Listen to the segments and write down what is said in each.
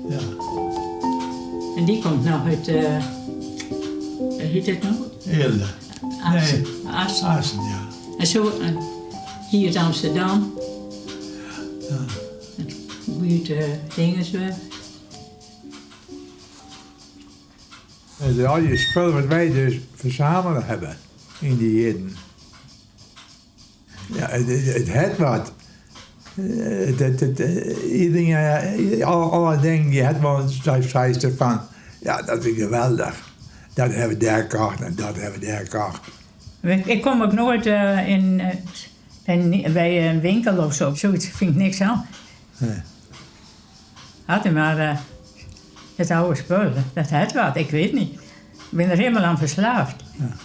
Ja. En dy komt noch út, hoe hjit it no? Eelde. Assen. Nee. Assen. Assen, ja. En zo hier uit Amsterdam. Ja. Buurt Dingesweg. Het is al die spullen wat wij dus verzameld hebben in die jaren. Ja, it hat wat. Iedereen, alle dingen die hat wol seist fan, ja dat is geweldich. Dat ha we dêr kocht en dat ha we dêr kocht. Ik kom ook nooit in, by in winkel of zo. Zoiets fyn ik niks oan. Nee. Altyd mar it oude spul, dat hat wat, ik wit niet. Ik bin der hielendal oan ferslaafd. Ja.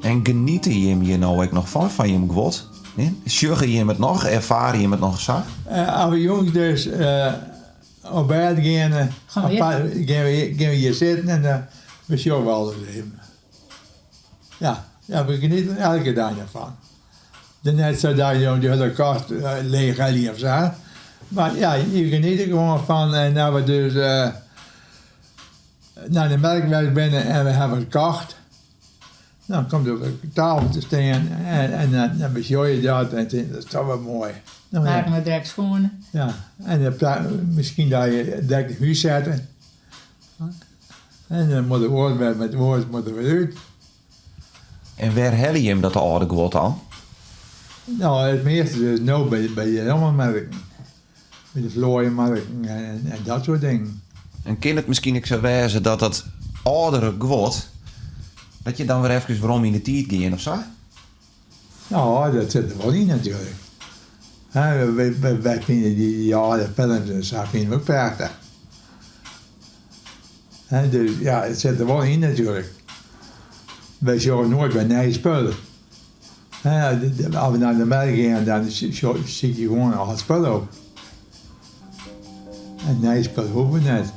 En geniete jim hjir no ek noch fan, fan jim guod? Sjogge jim it noch, erfare jim it noch sa? As we jûns dus op bêd geane, gean we hjir sitten en dan besjogge we alles even. Ja, ja, we genieten der elke dei noch fan. It is net sa dat je de hiele kast leech helje of sa. Mar ja, je geniete der gewoan fan en as we dus nei de merk west binne en we hawwe wat kocht, dan komt it op de tafel te stean en dan besjogge je dat en tink dat is toch wol moai. Maken we direkt schoon. Ja, en dan miskien dat je direkt yn hûs sette. En dan moat de oar wer met oars moat der wer út. En wêr helje jim dat âlde guod dan? No, it measte is no by de rommelmerken. By de vlooienmarkten en dat soart dingen. En kin it miskien ek sa wêze dat dat âldere guod, dat je dan wer efkes werom yn de tiid gean of sa? No, dat sit der wol yn natuerlik. Wy fine dy âlde films en sa fine we ek prachtich. Dus ja, it sit der wol yn natuerlik. Wy sjogge noait by nij spul. As we nei de merk gean, dan sykje je gewoan âld spul op. En nij spul hoege we net.